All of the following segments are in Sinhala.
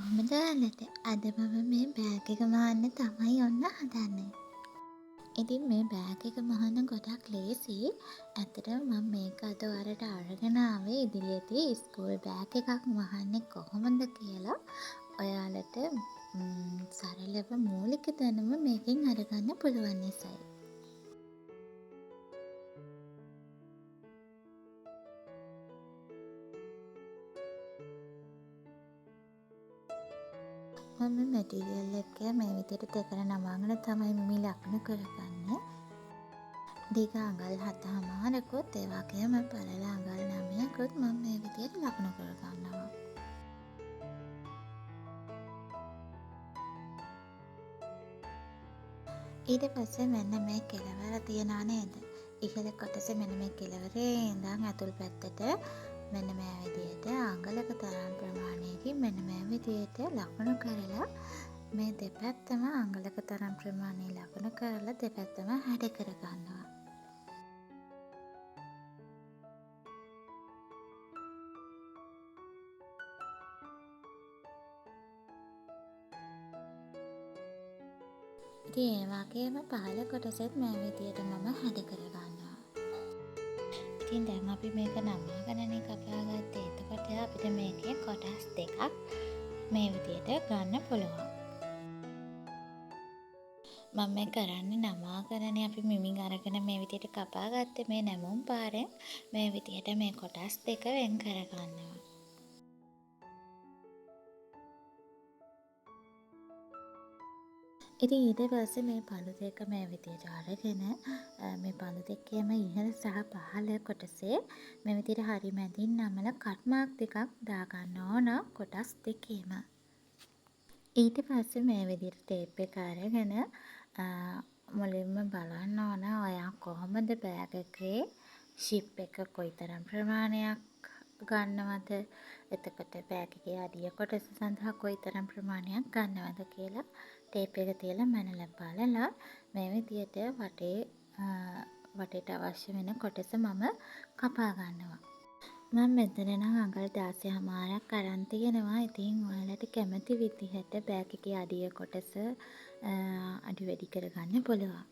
කොහොමද ඔයාලට? අද මම මේ බෑග් එක මහන්න තමයි ඔන්න හදන්නේ. ඉතින් මේ බෑග් එක මහන්න ගොඩක් ලේසි. ඇත්තටම මම මේක අද ඔයාලට අරගෙන ආවේ ඉදිරියේදී ස්කූල් බෑග් එකක් මහන්නේ කොහොමද කියලා ඔයාලට සරලව මූලික දැනුම මේකෙන් අරගන්න පුළුවන් නිසායි. මම මේ මැටීරියල් එක මේ විදිහට දෙකට නමාගෙන තමයි මේ ලකුණු කරගන්නේ. දිග අඟල් 7.5කුත් ඒ වගේම පළල අඟල් 9කුත් මම මේ විදිහට ලකුණු කරගන්නවා. ඊට පස්සේ මෙන්න මේ කෙළවර තියනවා නේද? ඉහළ කොටස මෙන්න මේ කෙළවරේ ඉඳන් ඇතුල් පැත්තට මෙන්න මේ විදිහට අඟලක තරම් ප්‍රමාණයකින් මෙන්න මේ විදිහට ලකුණු කරලා මේ දෙපැත්තම අඟලක තරම් ප්‍රමාණය ලකුණු කරලා දෙපැත්තම හැඩ කරගන්නවා. ඉතින් ඒ වගේම පහළ කොටසෙත් මේ විදිහට මම හැඩ කරගන්නවා. ඉතින් දැන් අපි මේක නමාගෙනනේ කපාගත්තේ. එතකොට අපිට මේකේ කොටස් දෙකක් මේ විදිහට ගන්න පුළුවන්. මම මේ කරන්නේ නමාගෙනනේ අපි මිමින් අරගෙන මේ විදිහට කපාගත්තේ. මේ නැමුම් පාරෙන් මේ විදිහට මේ කොටස් දෙක වෙන් කරගන්නවා. ඉතින් ඊට පස්සේ මේ පළු දෙක මේ විදිහට අරගෙන මේ පළු දෙකේම ඉහළ සහ පහළ කොටසේ මේ විදිහට හරි මැදින් නමලා කට් මාක් දෙකක් දාගන්න ඕන කොටස් දෙකේම. ඊට පස්සේ මේ විදිහට ටේප් එක අරගෙන මුලින්ම බලන්න ඕන ඔයා කොහොමද බෑග් එකේ ෂිප් එක කොයිතරම් ප්‍රමාණයක් ගන්නවද, එතකොට බෑග් එකේ අඩිය කොටස සඳහා කොයිතරම් ප්‍රමාණයක් ගන්නවද කියලා ටේප් එක තියලා මැනලා බලලා මේ විදියට වටේට අවශ්‍ය වෙන කොටස මම කපා ගන්නවා. මම මෙතන නම් අඟල් 16.5ක් අරන් තියෙනවා. ඉතින් ඔයාලට කැමති විදිහට බෑග් එකේ අඩිය කොටස අඩු වැඩි කරගන්න පුළුවන්.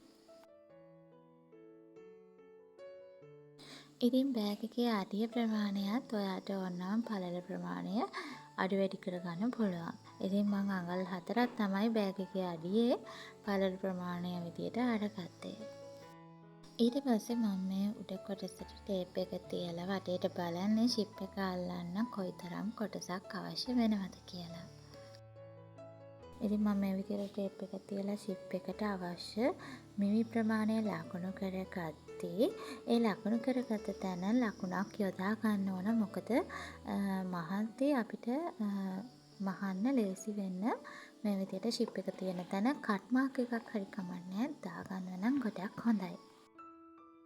ඉතින් බෑග් එකේ අඩිය ප්‍රමාණයත් ඔයාට ඕන නම් පළල ප්‍රමාණය අඩු වැඩි කරගන්න පුළුවන්. ඉතින් මං අඟල් 4ක් තමයි බෑග් එකේ අඩියේ පළල ප්‍රමාණය විදියට අරගත්තේ. ඊට පස්සේ මම මේ උඩ කොටසට ටේප් එක තියලා වටේට බලන්නේ ෂිප් එක අල්ලන්න කොයිතරම් කොටසක් අවශ්‍ය වෙනවද කියලා. ඉතින් මම මේ විදියට ටේප් එක තියලා ෂිප් එකට අවශ්‍ය මිමි ප්‍රමාණය ලකුණු කරගත්තී. ඒ ලකුණු කරගත්ත තැන ලකුණක් යොදා ගන්න ඕන. මොකද මහන්ති අපිට මහන්න ලේසි වෙන්න මේ විදියට ෂිප් එක තියෙන තැන කට් මාක් එකක් හරි කමක් නෑ දාගන්නවා නම් ගොඩක් හොඳයි.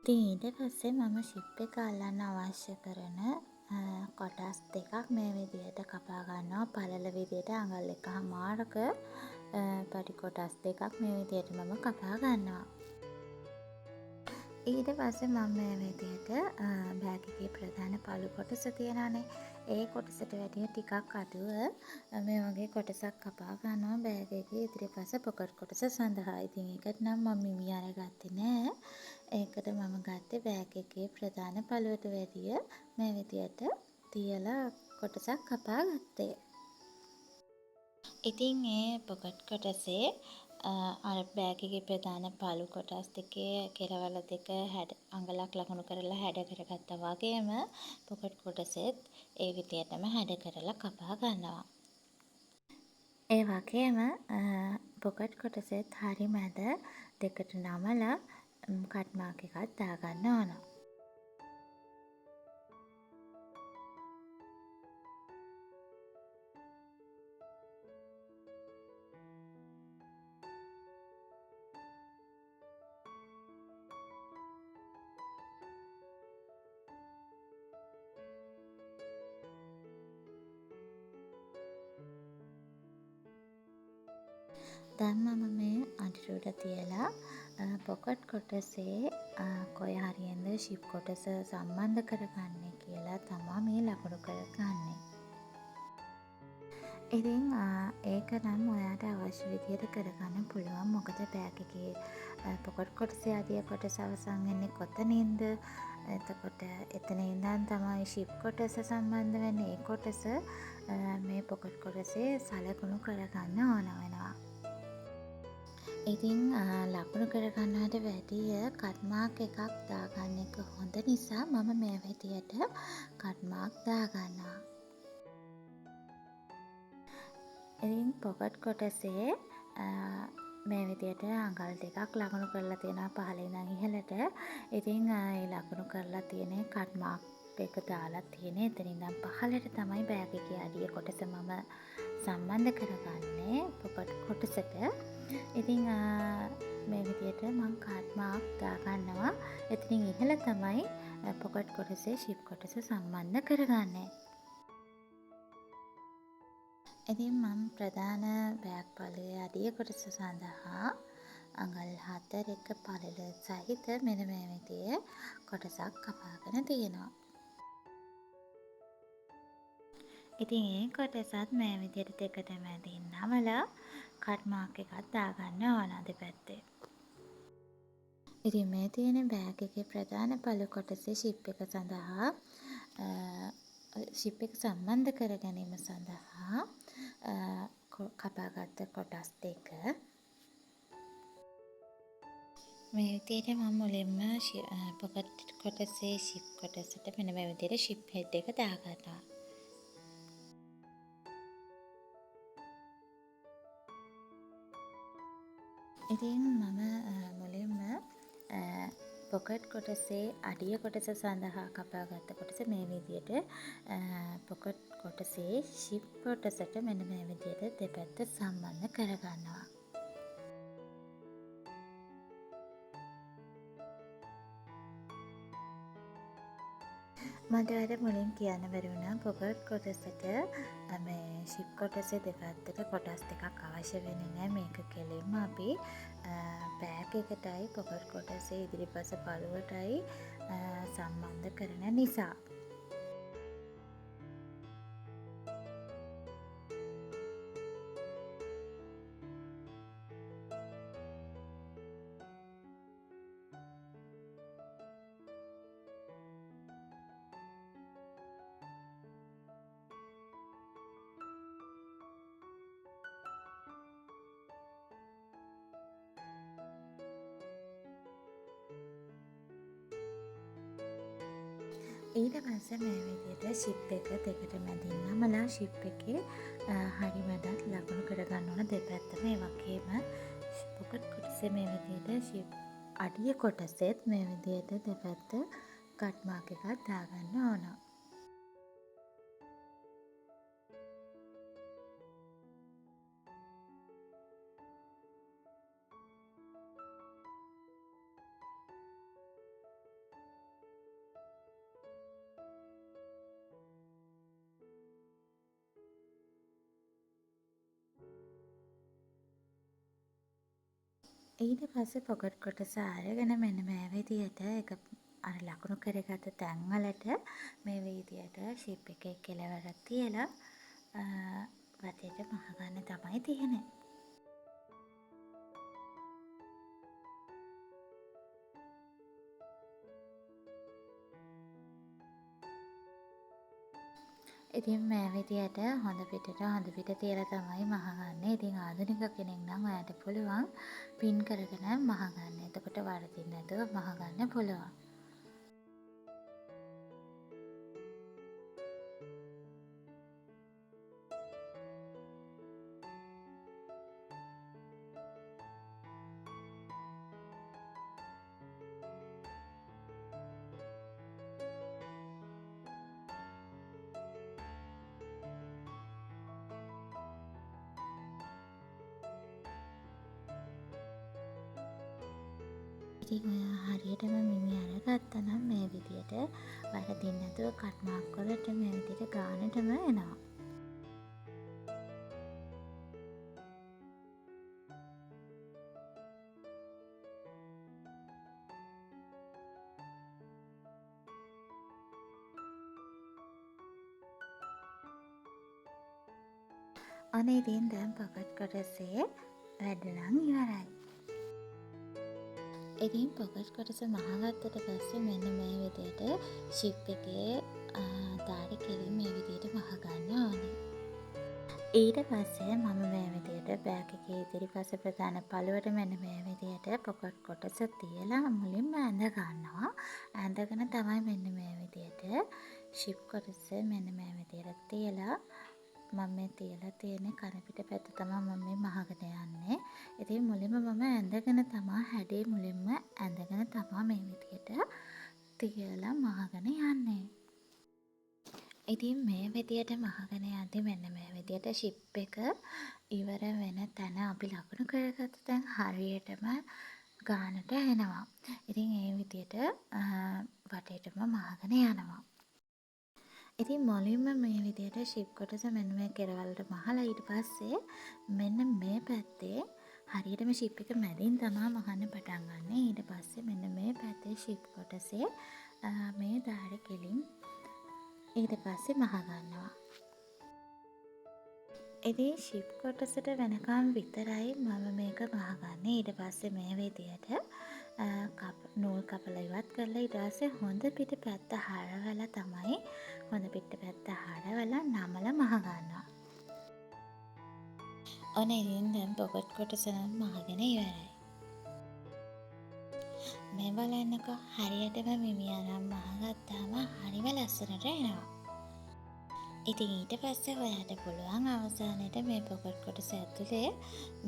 ඉතින් ඊට පස්සේ මම ෂිප් එක අල්ලන්න අවශ්‍ය කරන කොටස් දෙකක් මේ විදියට කපා ගන්නවා. පළල විදියට අඟල් 1.5ක පටි කොටස් දෙකක් මේ විදියට මම කපා ගන්නවා. ඊට පස්සේ මම මේ විදියට බෑග් එකේ ප්‍රධාන පළු කොටස තියෙනවානේ, ඒ කොටසට වැඩිය ටිකක් අඩුව මේ වගේ කොටසක් කපා ගන්නවා බෑග් එකේ ඉදිරිපස පොකට් කොටස සඳහා. ඉතින් ඒකට නම් මම මිමි අරගත්තේ නෑ. ඒකට මම ගත්තේ බෑග් එකේ ප්‍රධාන පළුවට වැඩිය මේ විදියට තියලා කොටසක් කපා ගත්තේ. ඉතින් ඒ පොකට් කොටසේ අර බෑග් එකේ ප්‍රධාන පළු කොටස් දෙකේ කෙළවර දෙක හැඩ අඟලක් ලකුණු කරලා හැඩ කරගත්තා වගේම පොකට් කොටසෙත් ඒ විදියටම හැඩ කරලා කපා ගන්නවා. ඒ වගේම පොකට් කොටසෙත් හරි මැද දෙකට නමලා කට් මාක් එකක් දාගන්න ඕන. දැන් මම මේ අඩිර උඩ තියලා පොකට් කොටසේ කොයි හරියෙන්ද ෂිප් කොටස සම්බන්ධ කරගන්නේ කියලා තමා මේ ලකුණු කරගන්නේ. ඉතින් ඒක නම් ඔයාට අවශ්‍ය විදියට කරගන්න පුළුවන්. මොකද බෑග් එකේ පොකට් කොටසේ අඩිය කොටස අවසන් වෙන්නේ කොතනින්ද? එතකොට එතන ඉඳන් තමයි ෂිප් කොටස සම්බන්ධ වෙන්නේ. ඒ කොටස මේ පොකට් කොටසේ සලකුණු කරගන්න ඕන වෙනවා. ඉතින් ලකුණු කරගන්නවට වැඩිය කට් මාක් එකක් දාගන්න එක හොඳ නිසා මම මේ විදියට කට් මාක් දාගන්නවා. ඉතින් පොකට් කොටසේ මේ විදියට අඟල් 2ක් ලකුණු කරලා තියෙනවා පහළ ඉඳන් ඉහළට. ඉතින් ඒ ලකුණු කරලා තියෙන කට් මාක් එක දාලා තියෙන එතන ඉඳන් පහළට තමයි බෑග් එකේ අඩිය කොටස මම සම්බන්ධ කරගන්නේ පොකට් කොටසට. ඉතින් මේ විදියට මං කට් මාක් දාගන්නවා. එතනින් ඉහළ තමයි පොකට් කොටසේ ෂිප් කොටස සම්බන්ධ කරගන්නේ. ඉතින් මං ප්‍රධාන බෑග් පළුවේ අඩිය කොටස සඳහා අඟල් 4ක පළල සහිත මෙන්න මේ විදිහේ කොටසක් කපාගෙන තියෙනවා. ඉතින් ඒ කොටසත් මේ විදිහට දෙකට මැදින් නමලා කට් මාක් එකක් දාගන්න ඕන දෙපැත්තේ. ඉතින් මේ තියෙන බෑග් එකේ ප්‍රධාන පළු කොටසේ ෂිප් එක සඳහා ෂිප් එක සම්බන්ධ කර ගැනීම සඳහා කපාගත්ත කොටස් දෙක. මේ විදිහට මම මුලින්ම පොකට් කොටසේ ෂිප් කොටසට මෙන්න මේ විදිහට ෂිප් හෙඩ් එක දාගන්නවා. ඉතින් මම මුලින්ම පොකට් කොටසේ අඩිය කොටස සඳහා කපාගත්ත කොටස මේ විදිහට පොකට් කොටසේ ෂිප් කොටසට මෙන්න මේ විදිහට දෙපැත්ත සම්බන්ධ කරගන්නවා. මට අර මුලින් කියන්න බැරි වුණා පොකට් කොටසට මේ ෂිප් කොටසේ දෙපැත්තට කොටස් දෙකක් අවශ්‍ය වෙන්නේ නෑ. මේක කෙලින්ම අපි බෑග් එකටයි පොකට් කොටසේ ඉදිරිපස පළුවටයි සම්බන්ධ කරන නිසා. ඊට පස්සේ මේ විදිහට ෂිප් එක දෙකට මැදින් නමලා ෂිප් එකේ හරි මැදත් ලකුණු කරගන්න ඕන දෙපැත්තම. ඒ වගේම පොකට් කොටසේ මේ විදිහට ෂිප් අඩිය කොටසෙත් මේ විදිහට දෙපැත්ත කට් මාක් එකක් දාගන්න ඕන. ඊට පස්සේ පොකට් කොටස අරගෙන මෙන්න මේ විදිහට ඒක අර ලකුණු කරගත්ත තැන්වලට මේ විදිහට ෂිප් එකේ කෙළවර තියලා වටේට මහගන්න තමයි තියෙන්නේ. ඉතින් මේ විදියට හොඳ පිටට හොඳ පිට තියලා තමයි මහගන්නේ. ඉතින් ආධුනික කෙනෙක් නම් ඔයාට පුළුවන් පින් කරගෙන මහගන්න. එතකොට වරදින්න නැතුව මහගන්න පුළුවන්. ඉතින් ඔයා හරියටම මිමි අරගත්තා නම් මේ විදියට වරදින්න නැතුව කට් මාක් වලට මේ විදියට ගානටම එනවා. ඔන්න ඉතින් දැන් පොකට් කොටසේ වැඩ නම් ඉවරයි. ඉතින් පොකට් කොටස මහගත්තට පස්සේ මෙන්න මේ විදියට ෂිප් එකේ දාර කෙලින් මේ විදියට මහගන්න ඕනේ. ඊට පස්සේ මම මේ විදියට බෑග් එකේ ඉදිරිපස ප්‍රධාන පළුවට මෙන්න මේ විදියට පොකට් කොටස තියලා මුලින්ම ඇඳ ගන්නවා. ඇඳගෙන තමයි මෙන්න මේ විදියට ෂිප් කොටස මෙන්න මේ විදියට තියලා මම මේ තියලා තියෙන කන පිට පැත්ත තමයි මම මේ මහගෙන යන්නේ. ඉතින් මුලින්ම මම ඇඳගෙන තමා හැඩේ මුලින්ම ඇඳගෙන තමා මේ විදියට තියලා මහගෙන යන්නේ. ඉතින් මේ විදියට මහගෙන යද්දි මෙන්න මේ විදියට ෂිප් එක ඉවර වෙන තැන අපි ලකුණු කරගත්ත තැන් හරියටම ගානට එනවා. ඉතින් ඒ විදියට වටේටම මහගෙන යනවා. ඉතින් මුලින්ම මේ විදියට ෂිප් කොටස මෙන්න මේ කෙරවලට මහලා ඊට පස්සේ මෙන්න මේ පැත්තේ හරියටම ෂිප් එක මැදින් තමා මහන්න පටන් ගන්නෙ. ඊට පස්සේ මෙන්න මේ පැත්තේ ෂිප් කොටසේ මේ දාර කෙලින් ඊට පස්සේ මහ ගන්නවා. ඉතින් ෂිප් කොටසට වෙනකම් විතරයි මම මේක මහගන්නේ. ඊට පස්සේ මේ විදියට නූල් කපලා ඉවත් කරලා ඊට පස්සේ හොඳ පිට පැත්ත හරවලා තමයි හොඳ පිට පැත්ත හරවලා නමලා මහ ගන්නවා. ඔන්න ඉතින් දැන් පොකට් කොටස නම් මහගෙන ඉවරයි. මේ බලන්නකෝ හරියටම මිමි අරන් මහගත්තාම හරිම ලස්සනට එනවා. ඉතින් ඊට පස්සේ ඔයාට පුළුවන් අවසානයේට මේ පොකට් කොටස ඇතුලේ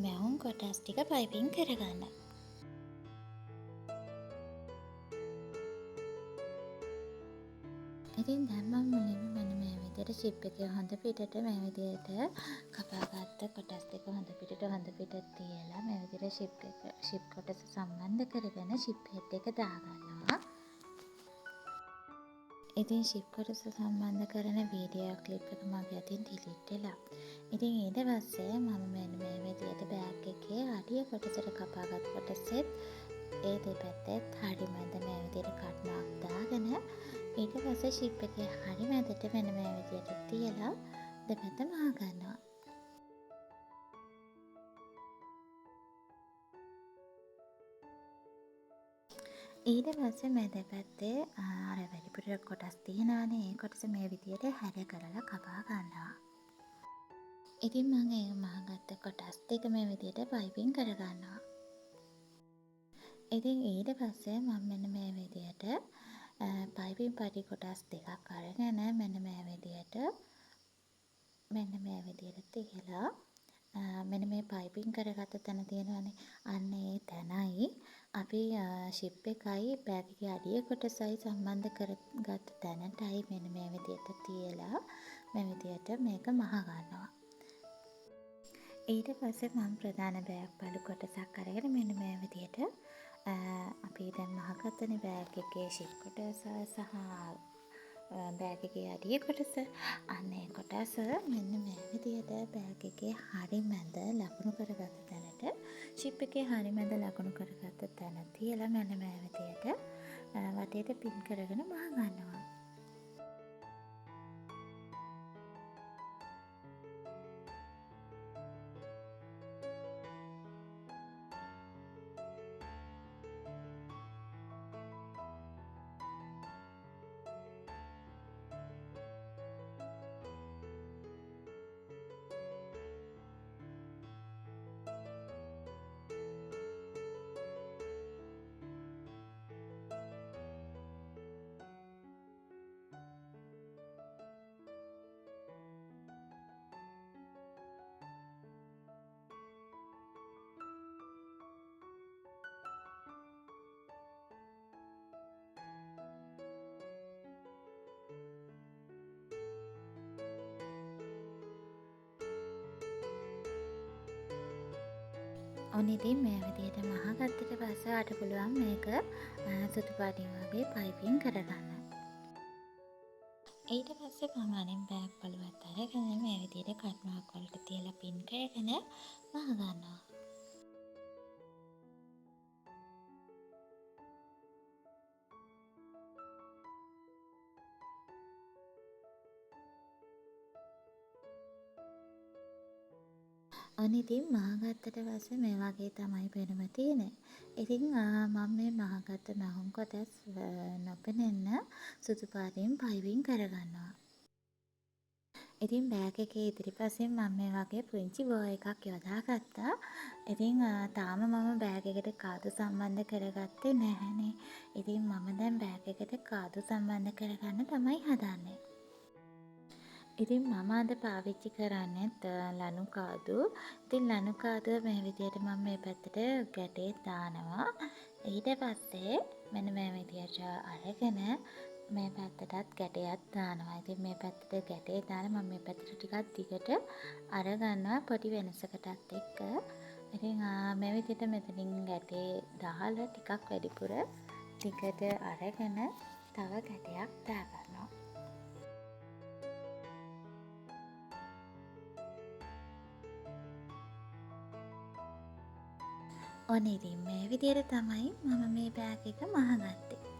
මැවුම් කොටස් ටික පයිපින් කරගන්න. ඉතින් දැන් මම මුලින්ම මෙන්න මේ විදියට ෂිප් එකේ හොඳ පිටට මේ විදියට කපාගත්ත කොටස් දෙක හොඳ පිටට හොඳ පිට තියලා මේ විදියට ෂිප් කොටස සම්බන්ධ කරගෙන ෂිප් හෙඩ් එක දාගන්නවා. ඉතින් ෂිප් කොටස සම්බන්ධ කරන වීඩියෝ ක්ලිප් එක මගේ අතින් ඩිලීට් වෙලා. ඉතින් ඊට පස්සේ මම මෙන්න මේ විදියට බෑග් එකේ අඩිය කොටසට කපාගත් කොටසෙත් ඒ දෙපැත්තෙත් හරි මැද මේ විදියට කට් මාක් දාගෙන ඊට පස්සේ ෂිප් එකේ හරි මැදට මෙන්න මේ විදියට තියලා දෙපැත්ත මහ ගන්නවා. ඊට පස්සේ මේ දෙපැත්තේ අර වැඩිපුර කොටස් තියෙනවනේ ඒ කොටස මේ විදියට හැර කරලා කපා ගන්නවා. ඉතින් මං ඒ මහගත්ත කොටස් දෙක මේ විදියට පයිපින් කරගන්නවා. ඉතින් ඊට පස්සේ මං මෙන්න මේ විදියට පයිපින් පටි කොටස් දෙකක් අරගෙන මෙන්න මේ විදියට මෙන්න මේ විදියට තියලා මෙන්න මේ පයිපින් කරගත්ත තැන තියෙනවනේ අන්න ඒ තැනයි අපි ෂිප් එකයි බෑග් එකේ අඩිය කොටසයි සම්බන්ධ කරගත්ත තැනටයි මෙන්න මේ විදියට තියලා මේ විදියට මේක මහ ගන්නවා. ඊට පස්සේ මම ප්‍රධාන බෑග් පළු කොටසක් අරගෙන මෙන්න මේ විදියට අපි දැන් මහගත්තනේ බෑග් එකේ ෂිප් කොටස සහ බෑග් එකේ අඩිය කොටස. අන්න ඒ කොටස මෙන්න මේ විදියට බෑග් එකේ හරි මැද ලකුණු කරගත්ත තැනට ෂිප් එකේ හරි මැද ලකුණු කරගත්ත තැන තියලා මෙන්න මේ විදියට වටේට පින් කරගෙන මහ ගන්නවා. ඔන්න ඉතින් මේ විදිහට මහගත්තට පස්සේ ඔයාට පුළුවන් මේක සුදු පාටින් වගේ පයිපින් කරගන්න. ඊට පස්සේ මම අනිත් බෑග් පළුවත් අරගෙන මේ විදිහට කට් මාක් වලට තියලා පින් කරගෙන මහ ගන්නවා. ඔන්න ඉතින් මහගත්තට පස්සේ මේ වගේ තමයි පෙනුම තියෙන්නේ. ඉතින් මම මේ මහගත්ත මැහුම් කොටස් නොපෙනෙන්න සුදු පාටින් පයිපින් කරගන්නවා. ඉතින් බෑග් එකේ ඉදිරිපසින් මම මේ වගේ පුංචි බෝ එකක් යොදාගත්තා. ඉතින් තාම මම බෑග් එකට කාදු සම්බන්ධ කරගත්තේ නැහැනේ. ඉතින් මම දැන් බෑග් එකට කාදු සම්බන්ධ කරගන්න තමයි හදන්නේ. ඉතින් මම අද පාවිච්චි කරන්නේත් ලණු කාදු. ඉතින් ලණු කාදුව මේ විදියට මම මේ පැත්තට ගැටේ දානවා. ඊට පස්සේ මෙන්න මේ විදියට අරගෙන මේ පැත්තටත් ගැටයක් දානවා. ඉතින් මේ පැත්තට ගැටේ දාලා මම මේ පැත්තට ටිකක් දිගට අරගන්නවා පොඩි වෙනසකටත් එක්ක. ඉතින් මේ විදියට මෙතනින් ගැටේ දාලා ටිකක් වැඩිපුර දිගට අරගෙන තව ගැටයක් දාගන්නවා. ඔන්න ඉතින් මේ විදියට තමයි මම මේ බෑග් එක මහගත්තේ.